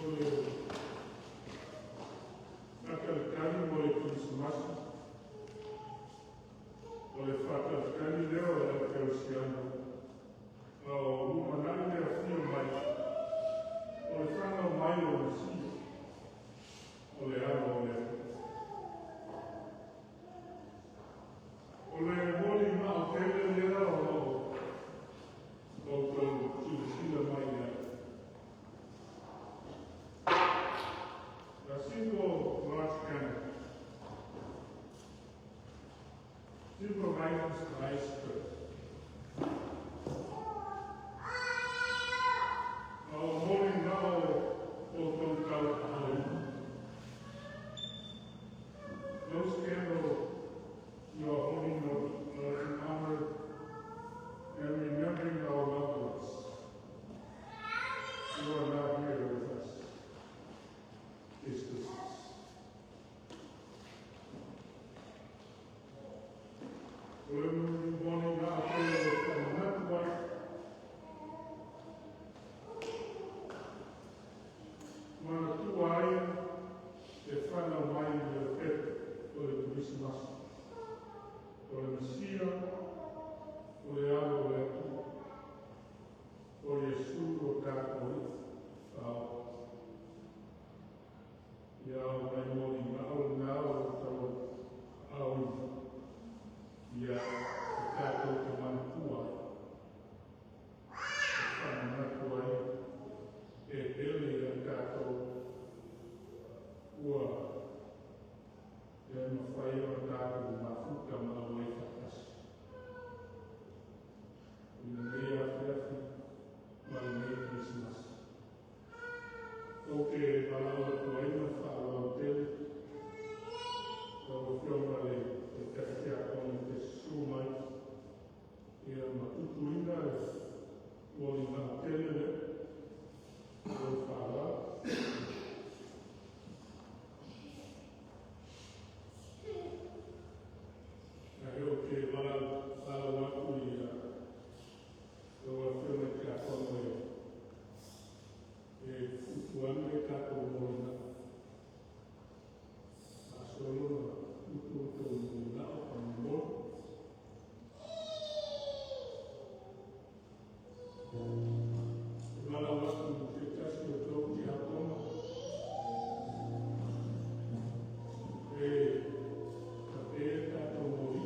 O le faatalitali mo le Kerisimasi, o le faatalitali lea o le aufaikerisiano a o lumanai le afio mai o le fanau mai o le Mesia, o le Alo o le Atua. O le molimau tele lea o lo o outou silasila mai ai. A simple large candle, symbolizes Christ's birth. A o molimau o outou tauaauina. Those candles you are holding up in honor and remembering our loved ones who are not here with us this Christmas. O le molimau tele e faamanatu ai manatua ai le fanau mai le pepe o le Kerisimasi. O le Mesia, o le Alo o le Atua, o Iesu o tatou Alii Faaola. Ia o nai molimau lena o tauaauina. Ia o tatou te manatua ai. E faamanatu ai e pele ia tatou ua le mafai ona tatou mafuta ma auai faatasi i lenei afiafi ma lenei Kerisimasi. Ou te valaau atu ai ma le faaaloalo tele lau Afioga le Taitai Tiakono te susu mai ia ma tutuina le molimau tele lea lou faaaloalo. Ae ou te valaau atu i lau Afioga i le Tiakono e tutu ane le tatou molimau. Faasolo na tutu tou molimau faamolemole. Valaau atu i se tasi o tou tiakono e tape tatou moli.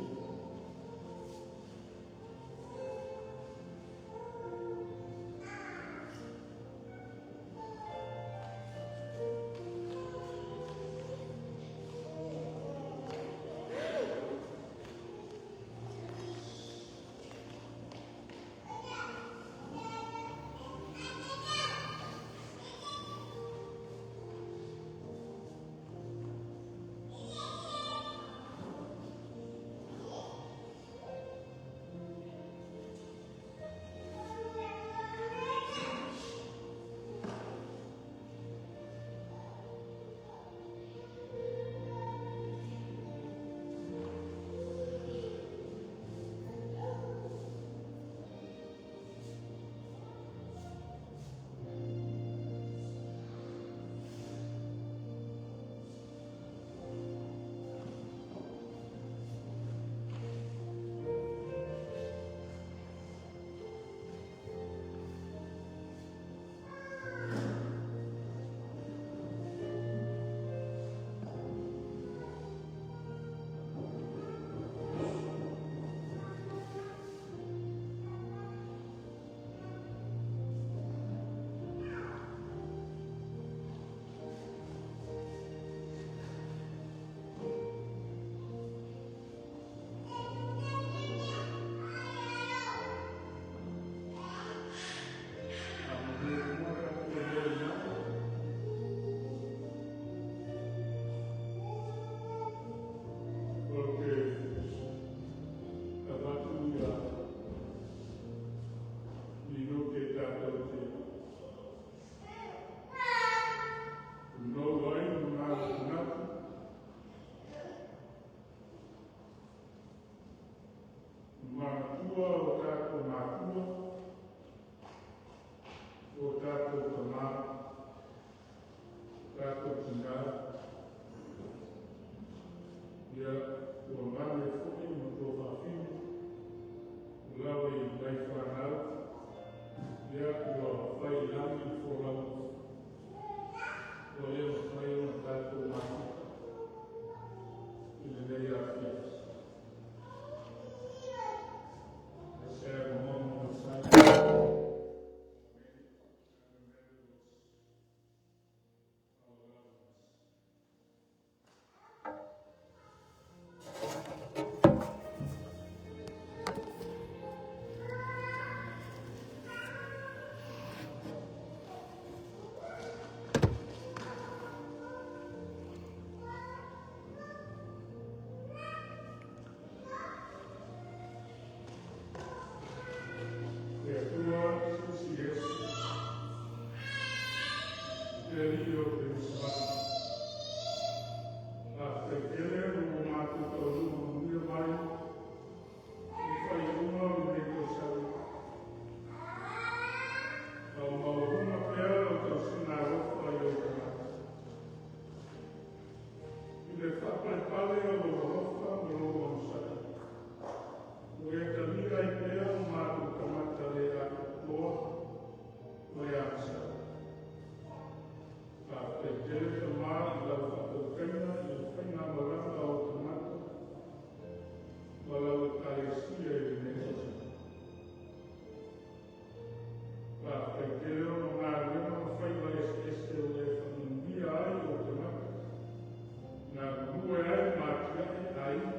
Le Alii o le Kerisimasi. Faafetai tele ua matou taunuu manuia mai i le faaiuga o lenei tausaga. A o maualuga pea lau tausiga alofa i ou tagata. I le faapalepale o lou alofa ma lou onosai, ua e talia ai pea o matou tagata le atoatoa ma le agasala. Faafetai tele Tama i lau faatautaiga i le faigamalaga a ou tagata ma lau Ekalesia i lenei tausaga. Faafetai tele ona o galuega ma faiva eseese ua e faamanuia ai i ou tagata, galulue ai ma atiae aiga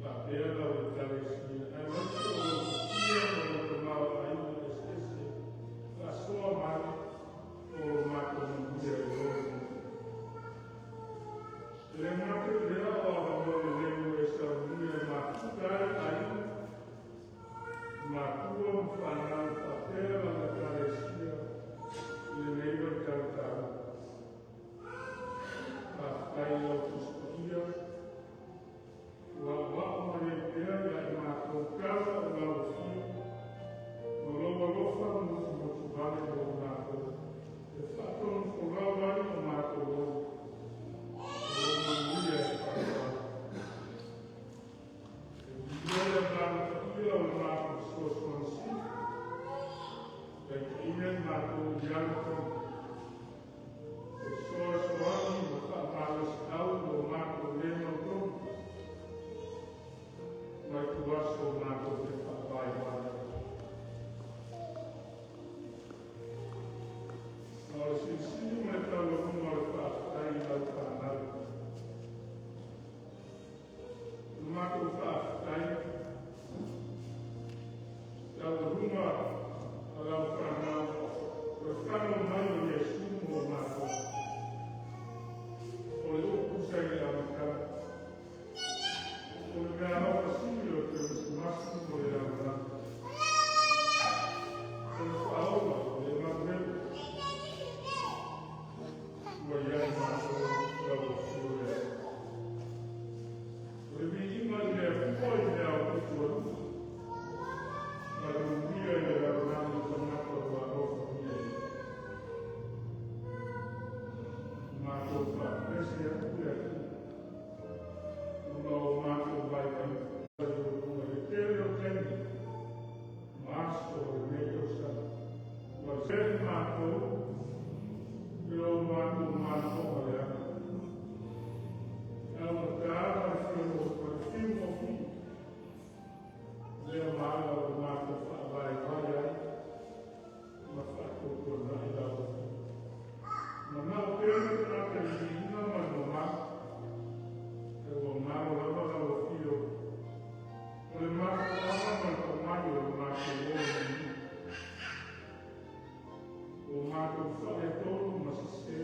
faapea lau Ekalesia, aemaise o lou futia ma lou tamaoaiga eseese faasoa mai mo lo matou manuia i lona motu. E le gata i lea o avanoa lelei ua e saunia e mafuta ai aiga, matua ma fanau faapea lau Ekalesia i lenei vaitau taua. Faafetai i lau Tusi Paia ua aoao mai ai pea ia i matou tala o lau afio ma lou alofa motumotu vale mo i matou, e faatonufolau ai o matou loto o lou manuia e faaauau. E viia le Agaga Paia o le matou fesoasoani sili, taitaiina i matou i agatonu, e fesoasoani ma faamalosiau lo matou le mautonu, mai tuaso matou te faavaivai ai. A o le silisili ma le taualuga o le faafetai i lau fanau. O le matou faafetai, taualuga a lau fanau, o le fano mai o Iesu mo matou. O le upu sa i le amataga. O le meaalofa sili o le Kerisimasi mo le lalolagi. O le faaola o le Emanuele. Ua i ai matou lau afio lea. O le viiga i le Atua i mea aupito alofa. Ma le manuia i le lalolagi i tagata ua alofagia e ia. Matou faapese atu le Atua. Ona o matou vaivaiga. I le tele o taimi ma aso o lenei tausaga. Ua sei matou i lo matou manaoga leaga. E augata ma le fia ma le fiu gofie. Lea maala o le matou faavaivai ai ma faatuatuanai lau afio. Manao pea le tagata i le viiga ma le mamalu, e ua galo lava lau afio. O le mafuaaga ma le tomai o le matou o manuia. Ua matou faaletonu ma sese,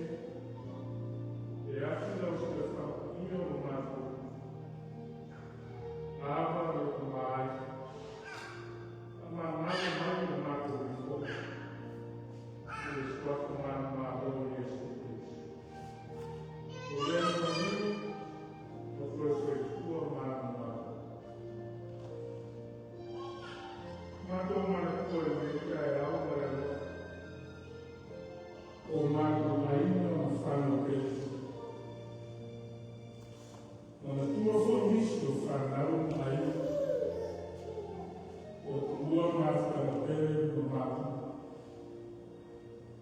e afi lau silafaga paia o matou. Ava le tamaai, faamagalo mai le matou lifoga. I le suafa manumalo o Iesu Keriso. O lea manino ma toe soifua manumalo. Matou manatua i lenei taeao ma le alofa. O matou aiga ma fanau pele. Manatua foi nisi o fanau ma aiga. Ua tuua mafutaga pele ma matua.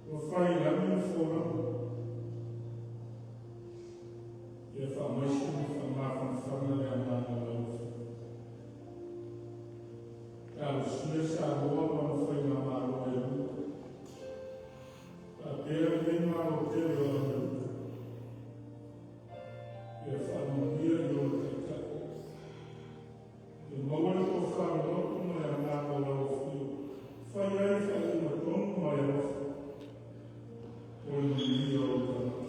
Ua fai i lagi le folauga. Ia faamaise ma faamafanafana le agaga o lau afio. Talosia Samoa ma ona faigamalo e lua. Faapea lenei malo tele o Amerika. Ia faamanuia i ona taitai. Ia maua le tofa loto ma le agaga o lau afio. Fai ai faaiuga tonu ma le alofa. O le manuia o tagata.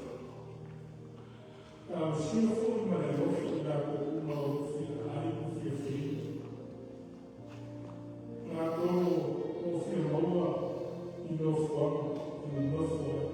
Talosia foi ma le alofa i latou uma o lo o fia ai ma fia feinu. Latou o fia maua i nofoaga e nonofo ai.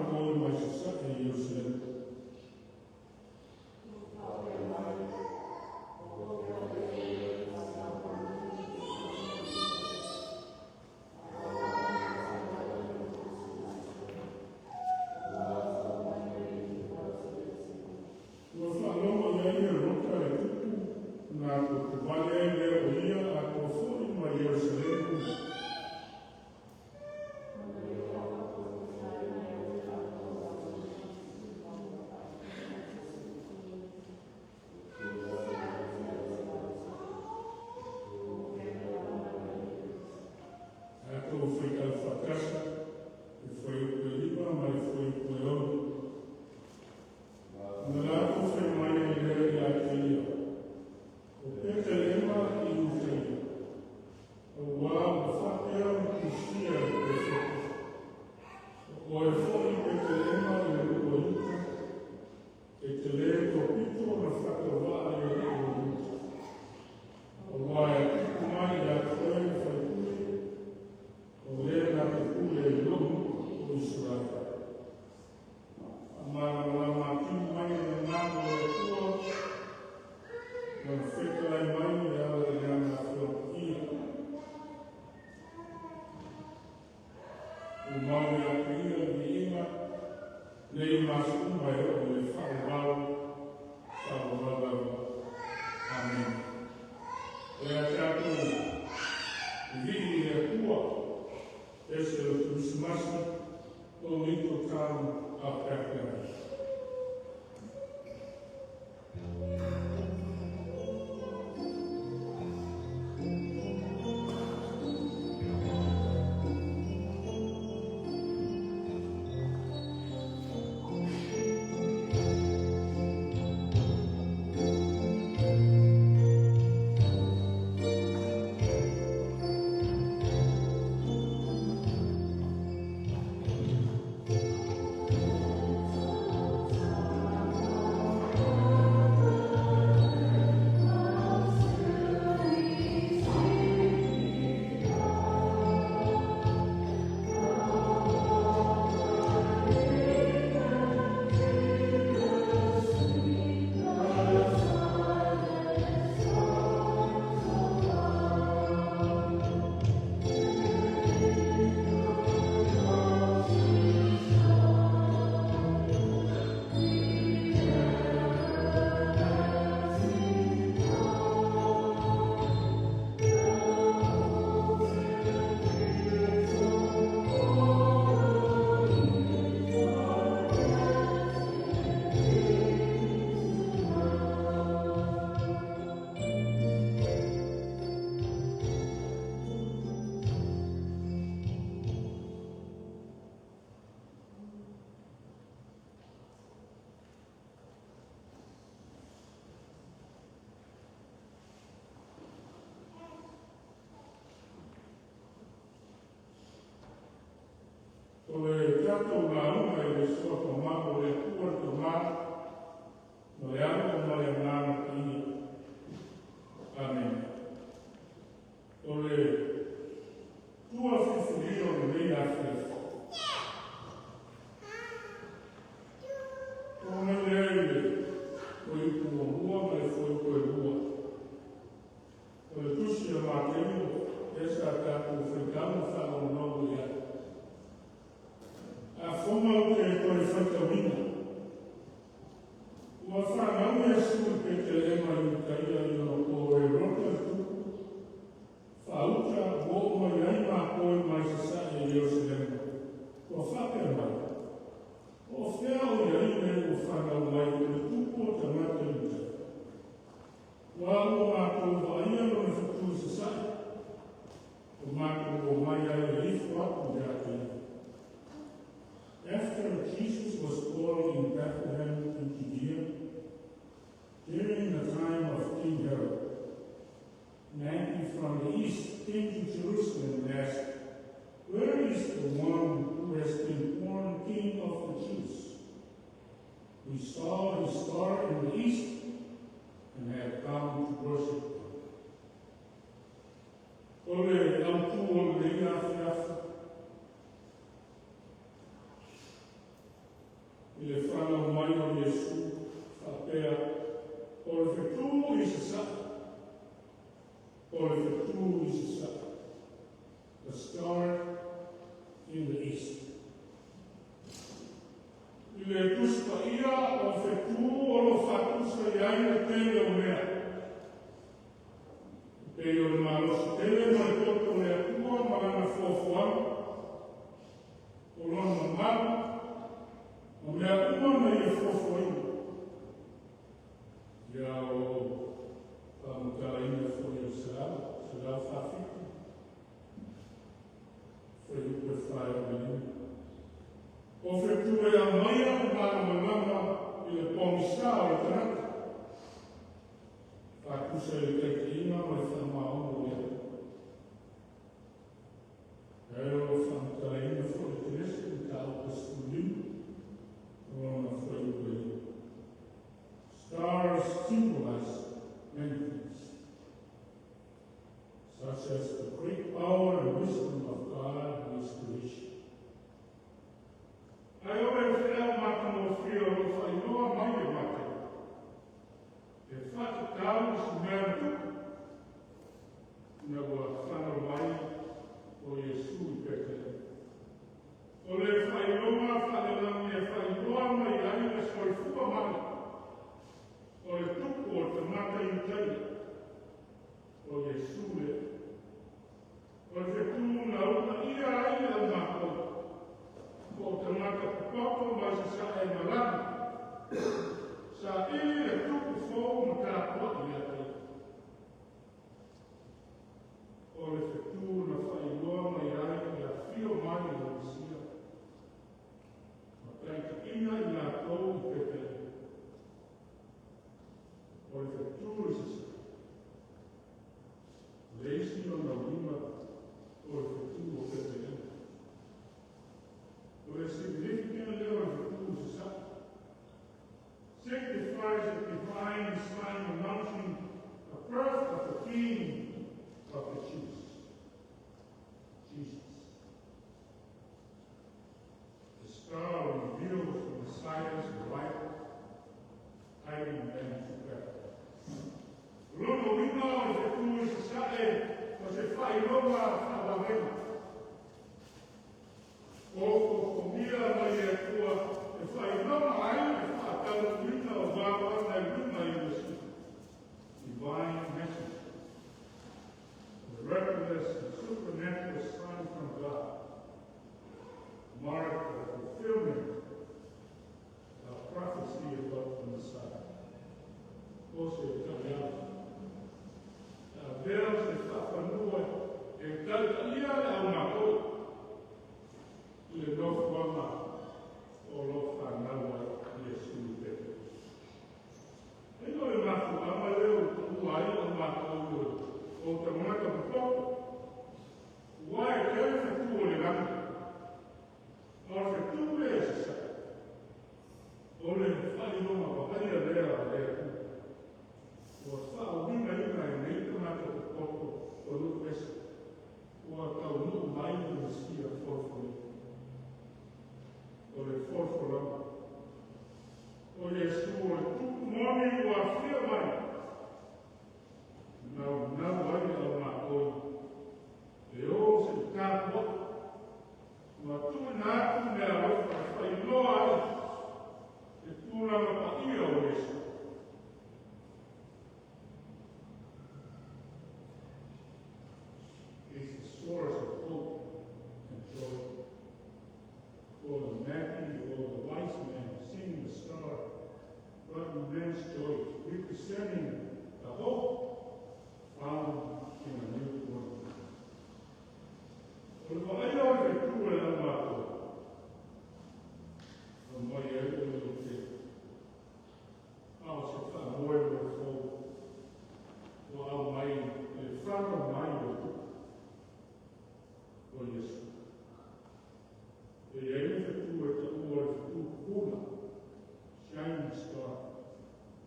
mākou mai sasae i Ierusalema. Ua faalogo i ai Herota le tupu na totuvale ai lea o ia atoa fo'i mai Ierusalemu. Tatou faitau faatasi le fuaiupu e 5 ma le fuaiupu e 6. Na latou fai mai ai lea ia te ia, o Petelema i Iutaia, auā ua faapea ona tusia e le perofeta, o oe foi Petelema i le nuu o Iuta, e te lē topito ona faatauvaa i alii o Iuta, auā e tupu mai ia te oe le faipule, o le na te pule i lou nuu o Isaraele. Faamalamalama atili mai e le Agaga o le Atua, Lona fetalai mai e ala i Lana Afioga Paia. Tumau ia te Ia le viiga, nei ma aso uma e oo i le faavavau, faavavau lava. Amene. O le a tatou vivii i le Atua, ese o le Kerisimasi, O Little Town of Bethlehem. O le tatou lauga i le suafa mau o le Atua le Tamā, ma le Alo ma le Agaga Paia. Amene. O le tua filifilia o lenei afiafi. O mai lea i le fuaiupu 1 ma le fuaiupu 2. O le tusi a Mateio, e sa tatou faitau ma faalogologo i ai. Afoga ou te toe faitauina. Ua fanau Iesu i Petelema i Iutaia i ona po o Herota le tupu, faauta ua oo mai ai mākou mai sasae i Ierusalema. Ua faapea mai, o fea o i ai le ua fanau mai o le tupu o tagata Iutaia? Ua ua mākou vaaia lona fetu i sasae, o mākou o mai ai e ifo atu ia te ia. After Jesus was born in Bethlehem in Judea, during the time of King Herod, Magi from the east came to Jerusalem and asked, "Where is the one who has been born King of the Jews? We saw his star in the east and have come to worship him." O le autu o lenei afiafi. I le whanau mai o Iesu, faapea, o le fetū i sasae, o le fetū i sasae, the star in the east. I le Tusi Paia o fetū o lo faatusa i ai le tele o mea. Pei o le malosi tele ma le toto o le Atua ma lana fuafuaga, o lona mamalu, ma mea uma na ia fuafuaina. Ia o lo o faamatalaina foi o Salamo, 147, fuaiupu 4-5. O fetū e aumaia le malamalama i le pogisa o le tagata. Faatusa i le taitaiga ma le faamaono o le Ae o lo faamatalaina foi le Kenese mataupu 15, o lona fuaiupu e 5. Stars symbolize many things, such as the great power and wisdom of God and His creation. Ae o le feau matagofie o lo faailoa mai e Mateo, e faatatau i se mea na tupu, ina ua fanau mai o Iesu i Petelema. O le faailoga faalelagi e faailoa mai ai le soifua mai, o le tupu o le tagata Iutaia, o Iesu lea. O le fetū na uunaia ai le aumatou, po o tagata popoto mai sasae e malaga, saili le tupu fou ma tapuai ia te ia. O le fetū na faailoa mai ai le afio mai o le Mesia, ma taitaiina i latou i Petelema. O le fetū i sasae. Le isi lona uiga o le fetū o Petelema. O le significant lea o le fetū i sasae signifies a divine sign announcing the birth of the King of the Jews, Jesus. The star reveals the Messiah's arrival, guiding them to Bethlehem. Lona uiga o le fetū i sasae o se faailoga faavavega. O fofomia mai e Atua e faailoga ai le faataunuuina o vavaga i luga i Mesia. Divine message. Miraculous and supernatural sign from God. Mark the fulfillment of prophecy about the Messiah. O se taliala. Avea se faafanua e taitaia le aumatou i le nofoaga o lo fanau ai Iesu i Petelema. E o le mafuaaga lea ua tuua ai au matou o tagata popoto. Ua e tele fetū o le lagi. O le fetū lea i sasae. O le faailoga vaaia lea a le Atua. Ua faauigaina e nei tagata popoto o nuu ese. Ua taunuu mai le Mesia folafolina. O le folafolaga. O Iesu o le tupu moni ua afio mai. Naunau ai le aumatou. E o se i tapuai. Ma tuuina atu mea alofa e faailoa ai le tulaga paia o Iesu. Is the source of hope and joy. For the Magi or the wise men seeing the star brought immense joy, representing the hope found in a newborn. O le vaaia o le fetū e le aumatou. O mai ai o le te. A o se faamoemoe fou. Ua aumai i le fanau mai o le tupu. O Iesu. E i ai le fetū e taua le fetū pupula. Shining star.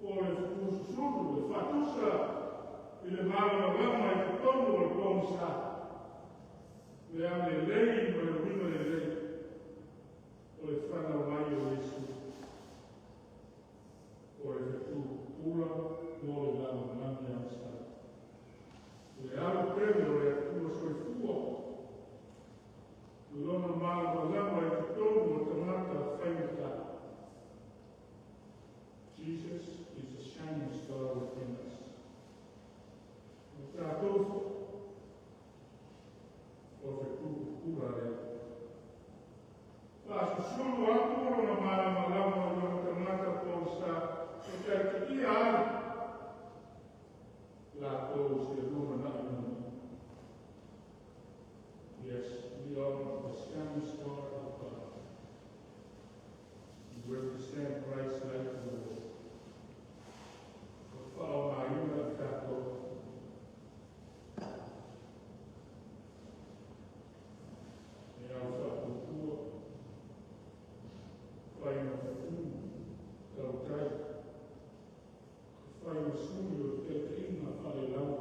O le fetū susulu, e faatusa i le malamalama i totonu o le pogisa. Le aulelei ma le uiga lelei o le fanau mai o Iesu. Faasusulu atu lona malamalama o lona tagata pogisa e taitaia ai latou i se lumanai manuia. Yes, we are the shining star of God. We represent Christ's light to the world. O faaaogaina i tatou e au faatupua, fai ma fetu tautai, fai ma sui o le taitaiga faalelagi,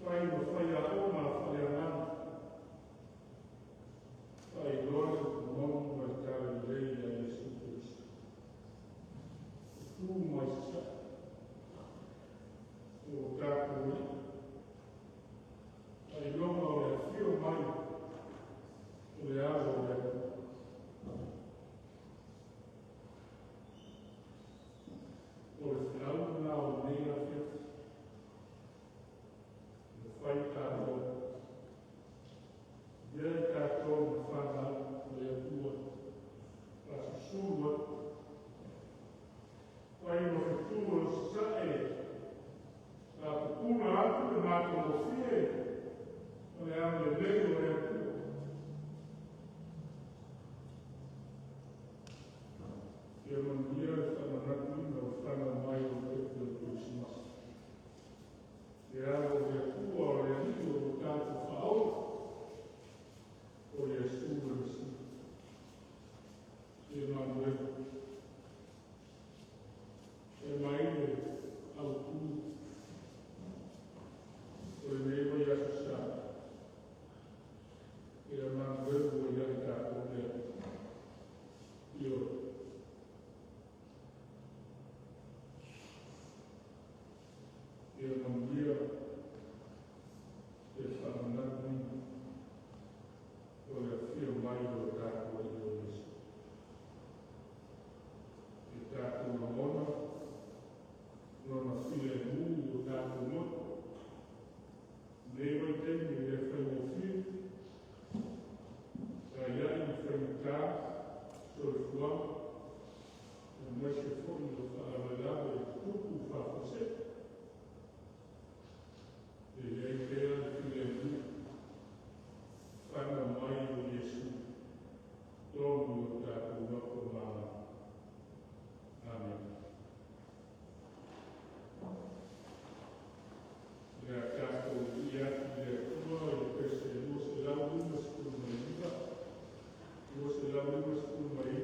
fai ma faiaoga faaleagaga, faailoa le upu moni ma le talalelei ia Iesu Keriso. Tu mai sasae, o tatou alii, faailoga o le afio mai o le alo o le Atua. O le feau lena o lenei afiafi. Ua fai tatou, avea i tatou ma fanau a le Atua, faasusulu atu, fai ma fetu o le sasae, faapupula atu le matagofie o le agalelei o le Atua. Ia manuia le faamanatuina o le fanau mai o le pepe o le Kerisimasi. Le alo o le Atua o le Alii o lo tatou faaola, o Iesu le Mesia. Ia manuia. E mai le autu o lenei vaiaso sa. Ia manuia ua ia i tatou le Atua. Ioe. Ia manuia le faamanatuina o le afio mai o lo tatou Alii o Iesu. E tatou lagona lona filemu i o tatou loto. Nei vaitaimi e le faigofie, fetaiai ma faigata soifuaga, aemaise foi o faalavelave e tutupu faafuasei. E i ai pea le filemu, fanau mai o Iesu, tonu i o tatou loto ma agaga. Amen. Le a tatou viia atu i le Atua i le pese 259, 259.